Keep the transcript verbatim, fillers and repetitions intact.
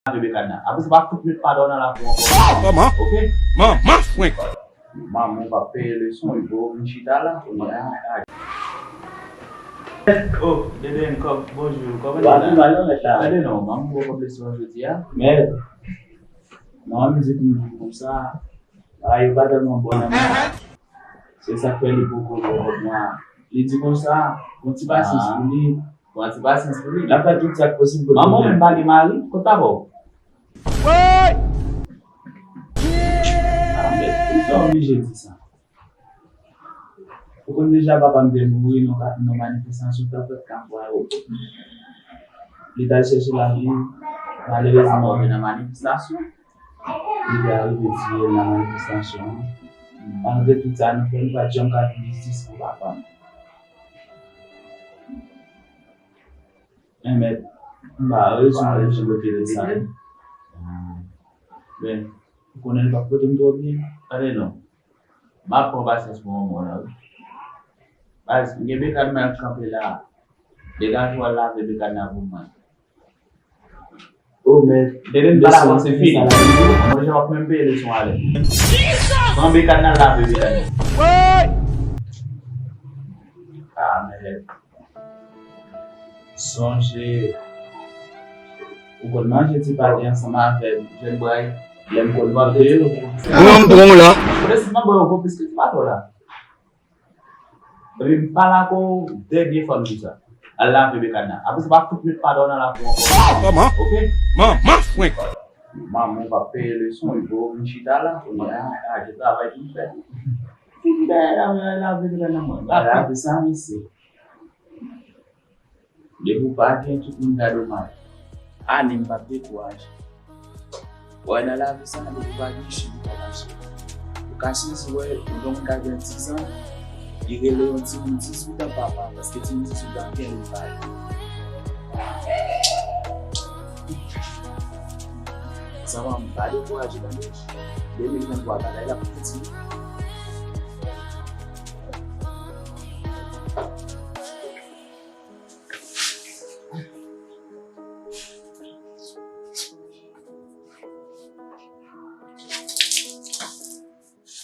Lave bekad la. Apre sa, pa fout met pa dòmi nan lakou ankò. Kòman? Oke? Manman frenk. Manman pa peye leson, li pou vin chita la. Oh, Deden, kòm, bonjou, kòman w ye la? Tande non, manman pou konplesyon jodi a. Men, manman m di pou m di konsa, bagay yo pa tèlman bon nan men. Se sa k fè li poko fè kòb nwa. Li di konsa, gon ti pasyans pou li. Gon ti pasyans pou li. L ap fè tout sa k posib pou l. Manman w menm pa gen mari, kot papa w? Woy! Ah, men, poukisa w oblije di sa? Ou konn deja papa m te mouri nan ka-, nan manifestasyon k t ap fèt Kafou Ayewopò. Li t al chèche lavi, malerezman, nan manifestasyon. Li te arive tiye l nan manifestasyon an. Malgre tout sa nou fè, nou pa t janm ka jwenn jistis pou papa m. Men mèt, m pa rezon pou m bloke sa. Men, ou konnen l p ap pote m twò byen. Tande non. M ap pran pasyans pou manman w la, wi. Baz, m gen bekad mwen ap kanpe la. Degaje w al lave bekad la pou mwen. Oh, men. Dede m pa la, se fini. Mwen, jan w ap menm peye leson ale. Pran bekad nan lave bekad. Ah, men. Sonje. Ou konn manje ti pate ansanm avè m. Jèn bway. Lè m konn manje yo. Mwen m pran w la. Kote si m ap ba yo konfis ki ti pate w la. Epi m pale ak ou dè byen fò m di sa. Al lave bekad la. Apre sa, pa fout met pa dòmi nan lakou ankò. Kòman? Oke? Manman frenk. Manman w pa peye leson, li pou vin chita la. Kounye a, a, gen travay pou m fè. Fin dèyè la, al lave bekad la, mwen. Lave sa, mesye. Depi w pa gen, tout moun ka domaj. Ane m p ap dekouraje. Wè, nan lavi sa, depi w pa gen chim, ou pa mache. Ou ka chanje, wè, yon moun ka gen dizan, li rele yon timoun dizuit an papa, paske timoun dizuit an gen li pa. Zanmi m, pa dekouraje, tande. De mil venntwa, bagay la pou kontinye.